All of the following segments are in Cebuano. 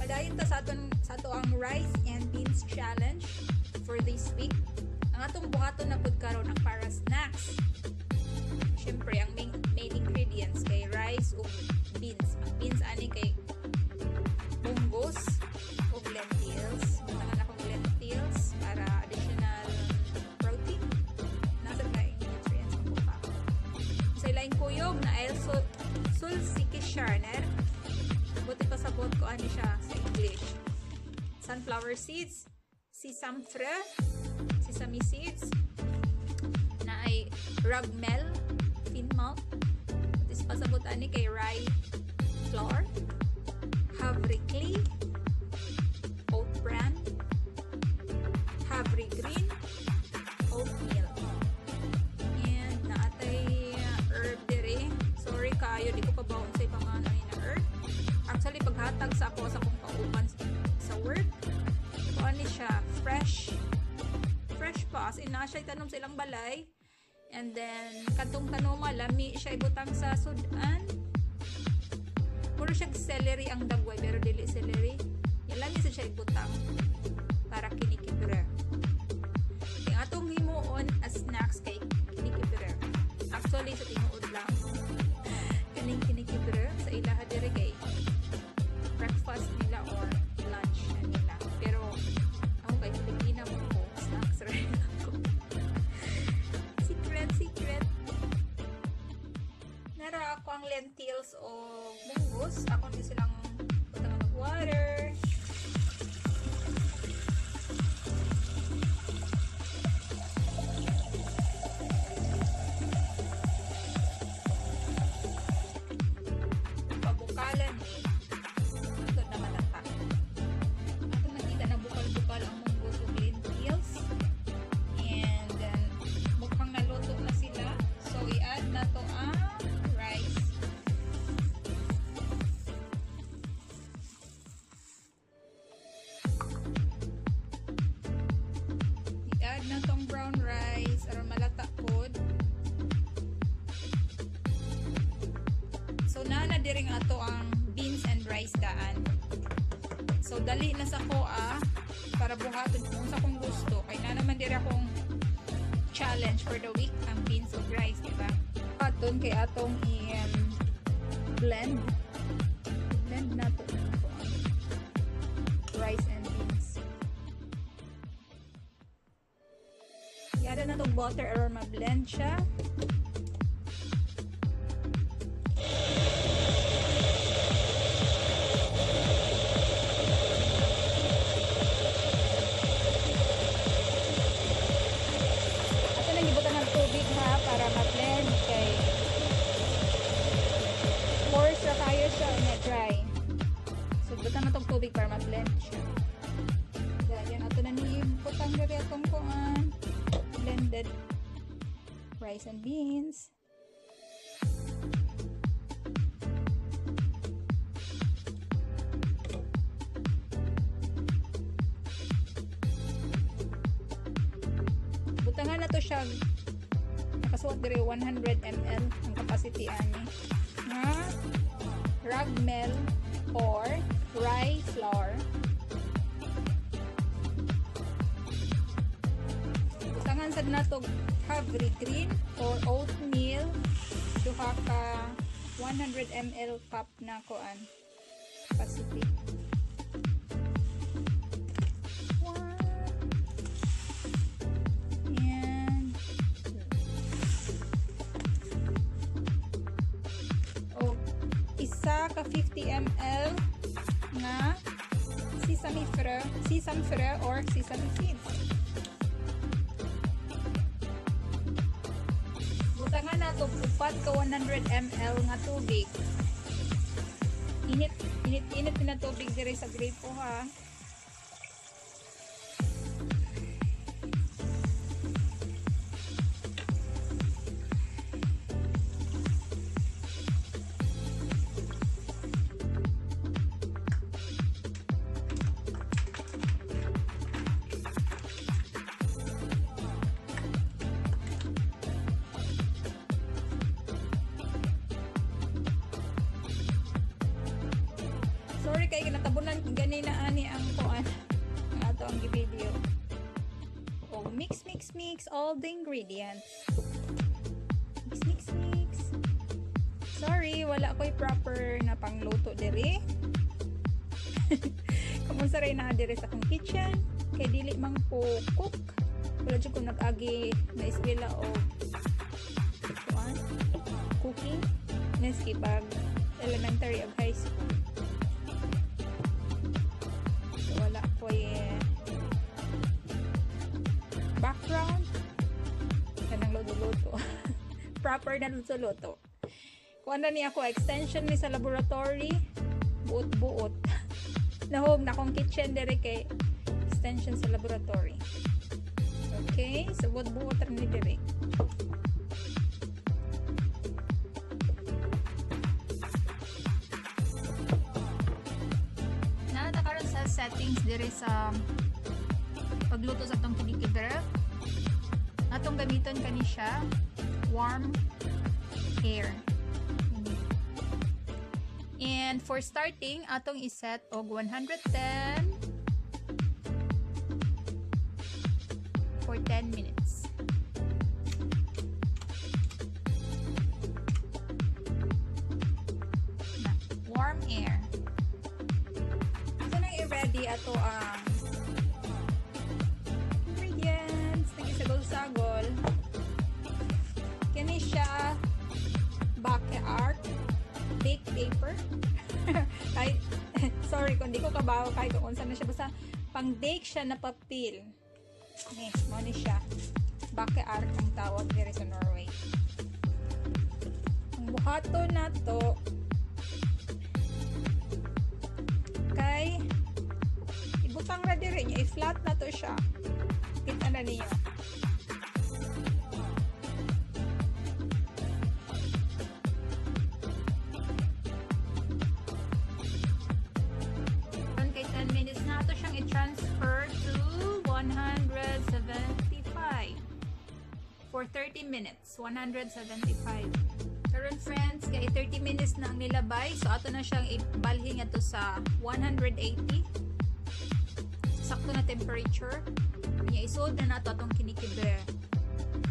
Padayon ta sa ato ang rice and beans challenge for this week. Ang atong buhaton na pud karon ang para snacks. Siyempre, ang main ingredients kay rice ug beans. Ang beans ani kay munggos ug lentils. Butangan akong lentils para additional protein. Nasa laing nutrients ako pa. Sa ilaing kuyog na el sulsikisharner. Buti pa sabot ko ani siya sa English. Sunflower seeds, sesame frö, sesame seeds, na ay ragmel, thin malt. Buti pasabot ani kay rye flour, havrekli, oat bran, havregryn, oatmeal. And naatay herb dire. Sorry kaayo, di ko pa baon sa pangalan ni na herb. Actually, paghatag sa ako sa akong kauban sa work, kuan ni siya, fresh. Fresh pa. As in, naa siya tanom sa ilang balay. And then, katong tanoma, lami siya ibutang sa sudan. Puro siya celery ang dagway, pero dili celery. Yan lami sa siya ibutang para knäckebröd. Ang atong himuon as snacks kay knäckebröd. Actually, sa tinuod lang, kaning knäckebröd sa ilaha diri kay breakfast nila or lunch na nila. Pero ako kay Filipina mo ko, snacks rin ako. Secret, secret. Nara ako ang lentils o munggos. Ako din silang butangan og water. Pabukalan ni. Ito na malata. Ato nakita na bukal-bukal ang munggos ug lentils. And then, mukhang naluto na sila. So, i-add na to ang rice. I-add na tong brown rice aron malata pod. So, naa na diri nga ato ang beans and rice daan. So, dali na sa ko para buhaton kung sa kong gusto. Kay na naman diri akong challenge for the week ang beans ug rice, di ba? Aton kay atong i-blend. Blend na to ang rice and beans. Yada na tong butter aron ma-blend siya. Ato nang gibutan ng tubig ha para ma-blend kay coarse ra kayo siya na dry. So butan na tong tubig para ma-blend siya. Dayon ato na ni butang diri atong kuan blended rice and beans. Butangan na to siya nakasuot diri 100 ml ang capacity ani nga ragmel or rye flour. Butangan sad nato havregryn or oatmeal, duha ka 100 ml cup na kuan capacity. 1 and 2. O isa ka 50 ml nga sesame frö or sesame seeds. Butangan nato upat ka 100 ml nga tubig. Init, init, init na tubig diri sa gripo ha. So, Sorry kay natabunan ganina ani ang kuan ang ato ang video. O mix, mix, mix all the ingredients. Mix, mix, mix. Sorry, wala ko'y proper na pangluto diri. Kung unsa ray naa diri sa akong kitchen, kay dili man ko cook. Wala jud ko nag-agi na eskwela o kuan cooking miski pag elementary ug high school. So wala ko'y background kanang luto-luto. Proper na luto-luto. Kuan na ni ako, extension ni sa laboratory, buot-buot. Nahog na akong kitchen diri kay extension sa laboratory. Okay, so buot-buot ra ni diri. Naa ta karon sa settings diri sa pagluto sa atong knekkebrød. Atong gamiton kani siya, warm air. And for starting, atong iset og 110 for 10 minutes. Na, warm air. Ato nang i-ready ato ang ingredients. Nagisagol-sagol. Kani siya bakeark bake paper. Ay, sorry kung di ko kabaw kay kung unsa na siya, basta pang bake siya na papel. Ni, mo ni siya. Bakeark ang tawag diri sa Norway. Ang buhaton nato kay ibutang ra diri niya, i-flat na to siya. Kita na niyo. Kay 10 minutes na ato siyang i-transfer to 175 for 30 minutes. 175. Karon friends, kay 30 minutes na ang nilabay, so ato na siyang ibalhin ato sa 180. Sakto na temperature. Nya isod na nato atong knekkebrød.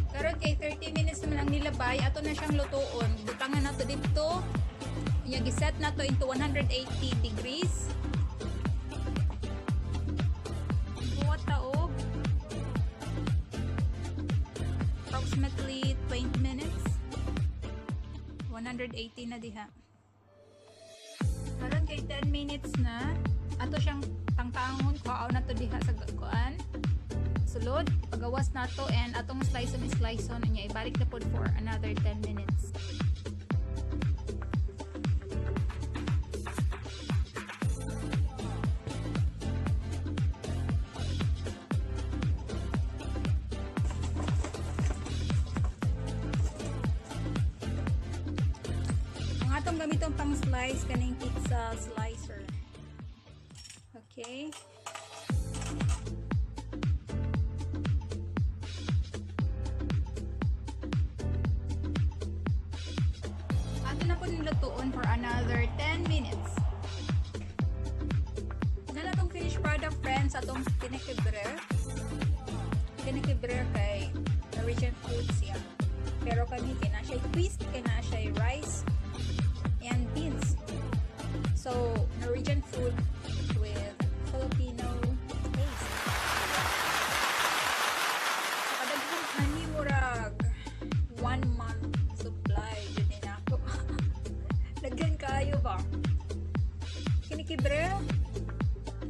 Karon kay 30 minutes naman ang nilabay, ato na siyang lutuon. Butangan nato didto. Nya giset nato into 180 degrees. Buhat ta og approximately 20 minutes. 180 na diha. Karon kay 10 minutes na, ato siyang tangtangon, kuhaon na to diha sa kuan. Sulod, ipagawas nato and atong slice on slice on niya ibalik na pod for another 10 minutes. Ang atong gamiton pang slice kaning pizza slicer. Okay. Ato na po nilutuon for another 10 minutes. Na atong finished product friends, atong knekkebrød. Knekkebrød kay Norwegian food siya. Pero kani kay na siya twist, kay na siya rice and beans. So Norwegian food with Filipino taste. So kadaghan ani murag 1 month supply jud ni nako. Daghan kaayo ba? Knekkebrød.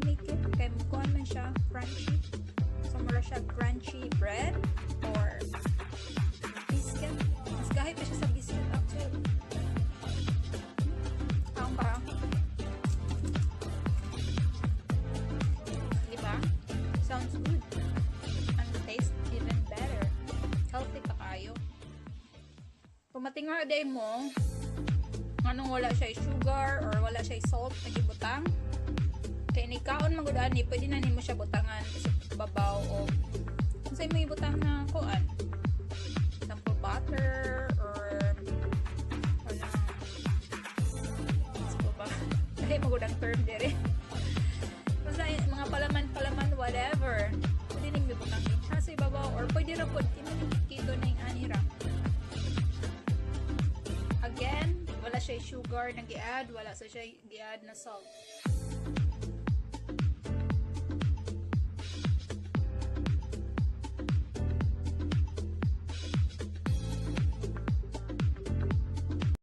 Kinikibre kay mukuan man siya crunchy. So mura siya crunchy bread or biscuit. Mas gahi pa siya sa biscuit actually. Kaon pa. Diba? Sounds good. And taste even better. Healthy pa kayo. Kung matinga day mo, anong wala siya sugar or wala siya salt na gibutang, kay nikaon man gud ani, pwede na nimo siya butangan sa babaw o unsay mo ibutang na kuan, example butter or wala ba. Lahi magud ang term dire. Basta mga palaman-palaman, whatever. Pwede ning ibutang dinha sa ibabaw or pwede ra pod kini keto ning ani ra. Again, wala siya sugar na gi-add, wala sa siya gi-add na salt.